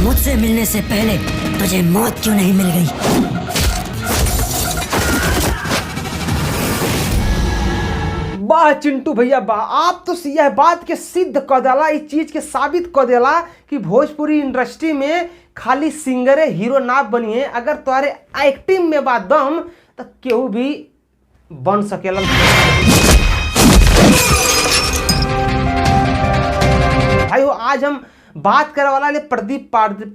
मुझसे मिलने से पहले तुझे मौत क्यों नहीं मिल गई? वाह चिंटू भैया वाह, आप तो यह बात के सिद्ध कर देला, इस चीज के साबित कर देला कि भोजपुरी इंडस्ट्री में खाली सिंगरे हीरो ना बनिए, अगर तुम्हारे एक्टिंग में बा दम तो केहू भी बन सकेला। भाई वो आज हम बात करे वाला ले प्रदीप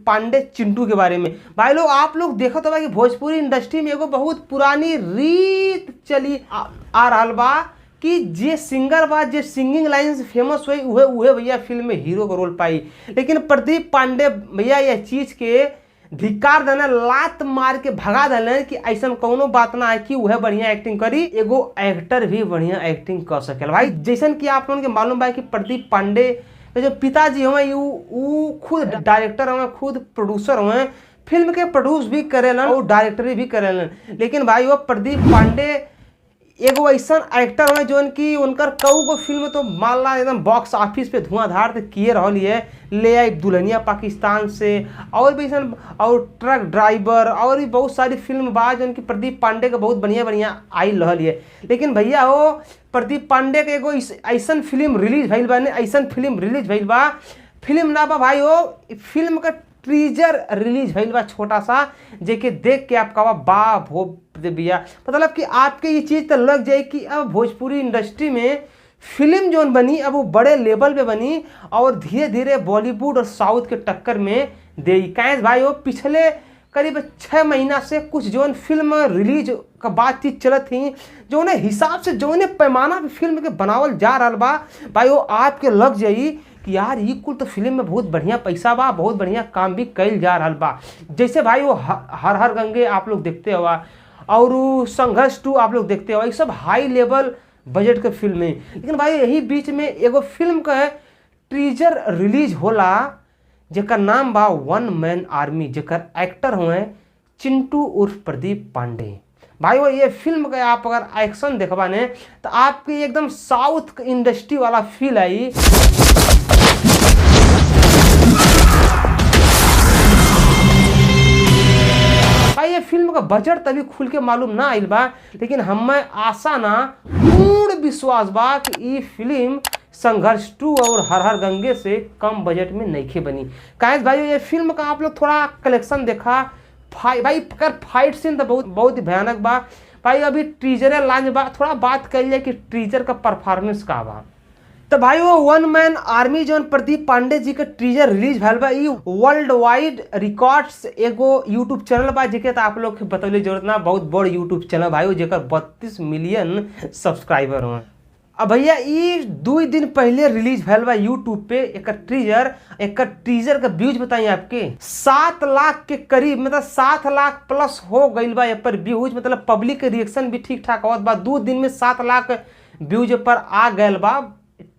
पांडे चिंटू के बारे में। भाई लोग आप लोग देखत होबा कि भोजपुरी इंडस्ट्री में एगो बहुत पुरानी रीत चली आ रहल बा कि जे सिंगर बा, जे सिंगिंग लाइन से फेमस हुई उहे उहे भैया फिल्म में हीरो का रोल पाई। लेकिन प्रदीप पांडे भैया यह चीज़ के धिक्कार देने, लात मार के भगा देने कि ऐसा कोनो बात ना है कि वह बढ़िया एक्टिंग करी, एगो एक्टर भी बढ़िया एक्टिंग कर सकेला। भाई जैसन कि आप लोगन के मालूम बा कि प्रदीप पांडे के जो पिताजी हुए उ खुद डायरेक्टर हुए, खुद प्रोड्यूसर हुए, फिल्म के प्रोड्यूस भी करेलन और डायरेक्टरी भी करेलन। लेकिन भाई वो प्रदीप पांडे एगो ऐसा एक्टर हुए जोन की उनकर कऊ गो फिल्म तो मानला एकदम बॉक्स ऑफिस पे धुआंधार किए रहल है। ले आई दुल्हनिया पाकिस्तान से और भी ऐसा और ट्रक ड्राइवर और भी बहुत सारी फिल्म बा जोन की प्रदीप पांडे के बहुत बढ़िया बढ़िया आई रहल है। लेकिन भैया हो प्रदीप पांडे के एगो ऐसा फिल्म रिलीज भइल बा, ऐसा फिल्म रिलीज भइल बा, फिल्म ना बा भाई हो फिल्म का टीजर रिलीज भइल बा छोटा सा, जेके देख के आप कहा बाप हो भैया, मतलब कि आपके ये चीज़ तो लग जाए कि अब भोजपुरी इंडस्ट्री में फिल्म जोन बनी अब वो बड़े लेवल पे बनी और धीरे धीरे बॉलीवुड और साउथ के टक्कर में दे। कैसे भाई वो पिछले करीब 6 महीना से कुछ जोन फिल्म रिलीज का बातचीत चलत थी, जोने हिसाब से जोने पैमाना पे फिल्म के बनावल जा रहा बा भाई वो आपके लग जाई कि यार ये कुल तो फिल्म में बहुत बढ़िया पैसा बा, बहुत बढ़िया काम भी कल जा रहा बा। जैसे भाई वो हर हर गंगे आप लोग देखते हुआ और संघर्ष 2 आप लोग देखते हो, ये सब हाई लेवल बजट के फिल्म है। लेकिन भाई यही बीच में एगो फिल्म का टीजर रिलीज होला जेकर नाम बा वन मैन आर्मी, जेकर एक्टर हुए चिंटू उर्फ प्रदीप पांडे। भाई वो ये फिल्म का आप अगर एक्शन देखबा ने तो आपके एकदम साउथ इंडस्ट्री वाला फील I. भाई ये फिल्म का बजट तभी खुल के मालूम ना आइल बा, लेकिन हमें आशा ना पूर्ण विश्वास बा कि ये फिल्म संघर्ष 2 और हर हर गंगे से कम बजट में नईखे बनी। काहे भाई ये फिल्म का आप लोग थोड़ा कलेक्शन देखा, भाई कर फाइट सीन तो बहुत बहुत ही भयानक बा भाई। अभी टीजर लॉन्च बा, थोड़ा बात कर लिया कि टीजर का परफॉर्मेंस का बा। तो भाई वो वन मैन आर्मी जोन प्रदीप पांडे जी के टीजर रिलीज भइल बा, ई वर्ल्ड वाइड रिकॉर्ड्स एगो यूट्यूब चैनल बा जेके तो आप लोग के बतौले जरूरत ना, बहुत बड़ यूट्यूब चैनल भाई जेकर 32 मिलियन सब्सक्राइबर हो। अब भैया ई 2 दिन पहले रिलीज भइल बा यूट्यूब पे एकर टीजर का व्यूज बताइए आपके 7 लाख के करीब, मतलब 7 लाख प्लस हो गइल बा पर व्यूज, मतलब पब्लिक के रिएक्शन भी ठीक ठाक आवत बा। 2 दिन में 7 लाख व्यूज पर आ गए बा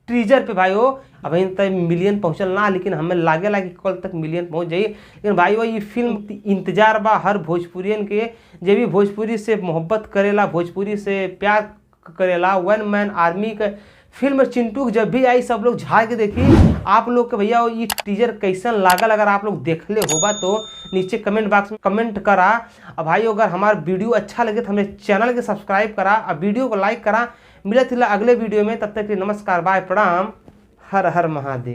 टीजर पे भाई हो। अभी तक मिलियन पहुंचल ना, लेकिन हमें लागेला कि कल तक मिलियन पहुंच जाई। लेकिन भाई वो ये फिल्म इंतजार बा हर भोजपुरियन के, जे भी भोजपुरी से मोहब्बत करेला, भोजपुरी से प्यार करेला। वन मैन आर्मी के फिल्म चिंटू जब भी आई सब लोग झाड़ के देखी। आप लोग के भैया ये टीजर कैसन लागल अगर आप लोग देखले होबा तो नीचे कमेंट बॉक्स में कमेंट करा। और भाई अगर हमारा वीडियो अच्छा लगे तो हमारे चैनल के सब्सक्राइब करा और वीडियो को लाइक करा। मिलत अगले वीडियो में, तब तक के लिए नमस्कार, बाय, प्रणाम, हर हर महादेव।